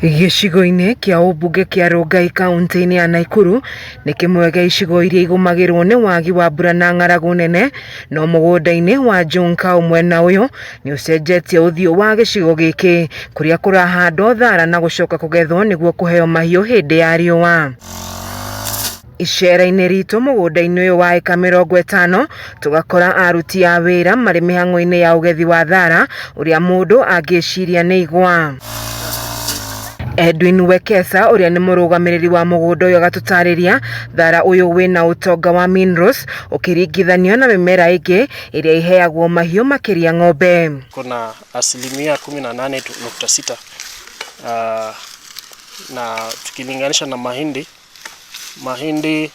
Gĩcigo-inĩ kĩa ũmbunge kĩa Rongai kaũntĩ-inĩ ya Naikuru nĩ kĩmwe gĩa icigo iria igũmagĩrwo nĩ wagi wa mbura na ng'aragu nene, no mũgũnda-inĩ wa Junkao mwena ũyũ nĩ ũcenjetie ũthiũ wa gĩcigo gĩkĩ kũrĩa kũrahandwo thara na gũcoka kũgethwo nĩguo kũheo mahiũ hĩndĩ ya riũa. Icera-inĩ ritũ mũgũnda-inĩ ũyũ wa ĩka 50 tũgakora aruti a wĩra marĩ mĩhang'o-inĩ ya ũgethi wa thara ũrĩa mũndũ angĩciria nĩ igwa. Edwin Wekesa ũrĩa nĩ mũrũgamĩrĩri wa mũgũnda ũyũ agatũtarĩria thara ũyũ wĩna ũtonga wa minerals ũkĩringithanio na mĩmera ĩngĩ ĩrĩa iheagwo mahiũ makĩria ng'ombe. Kuna 18.6% na tukilinganisha na mahindi mahindi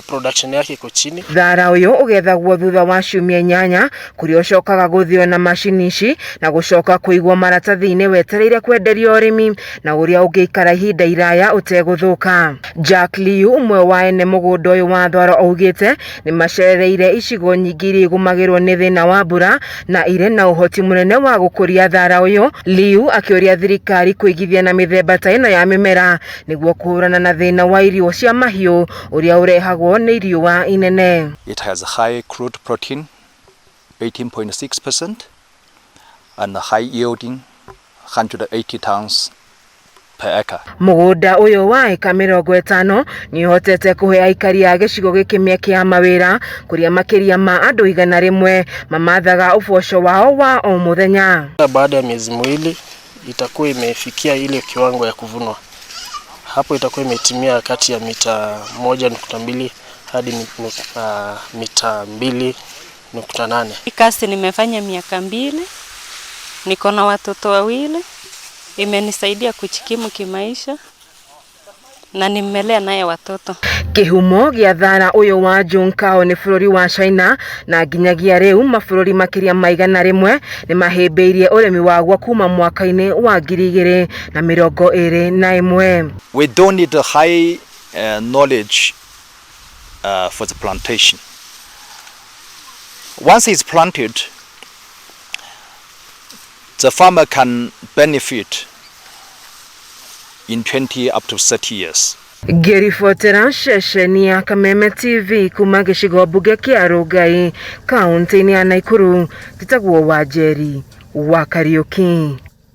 production yake iko chini. Thara ũyũ ũgethagwo thutha wa ciumia 8 kũrĩa ũcokaga gũthĩo na macini ici na gũcoka kũigwo maratathi-inĩ wetereire kwenderio ũrĩmi na ũrĩa ũngĩikara ihinda iraya ũtegũthũka. Jack Liu ũmwe wa ene mũgũnda ũyũ wa thwaro augĩte nĩ macereire icigo nyingĩ iria igũmagĩrwo nĩ thĩna wa mbura na irĩ na ũhoti mũnene wa gũkũria thara ũyũ. Liu akĩũria thirikari kũigithia na mĩthemba ta ĩno ya mĩmera nĩguo kũhũrana na thĩna wa irio cia mahiũ ũrĩa ũrehagwo nĩ riũa inene. It has high crude protein, 18.6%, and high yielding, 180 tons per acre. Mũgũnda ũyũ wa ĩka 50 nĩ ũhotete kũhe aikari a gĩcigo gĩkĩ mĩeke ya mawĩra kũrĩa makĩria ma andũ 100 mamathaga ũboco wao wa o mũthenya. Baada ya miezi 2 itakuwa imefikia ile kiwango ya kuvunwa. Hapo itakuwa imetimia kati ya mita 1.2 hadi mita 2.8. Kazi nimefanya miaka 2, niko na watoto 2, imenisaidia kujikimu kimaisha na nimelea naye watoto. Kĩhumo gĩa thara ũyũ wa Junkao nĩ bũrũri wa China na nginyagia rĩu mabũrũri makĩria ma 100 nĩ mahĩmbĩirie ũrĩmi waguo kuma mwaka-inĩ wa 2021. We don't need a high knowledge for the plantation. Once it's planted, the farmer can benefit in 20 up to 30 years. Ngĩribotera ceceni ya Kameme TV kuma gĩcigo mbunge kĩa Rongai kaũntĩ-inĩ ya Naikuru, njĩtagwo Wanjeri wa Kariũki.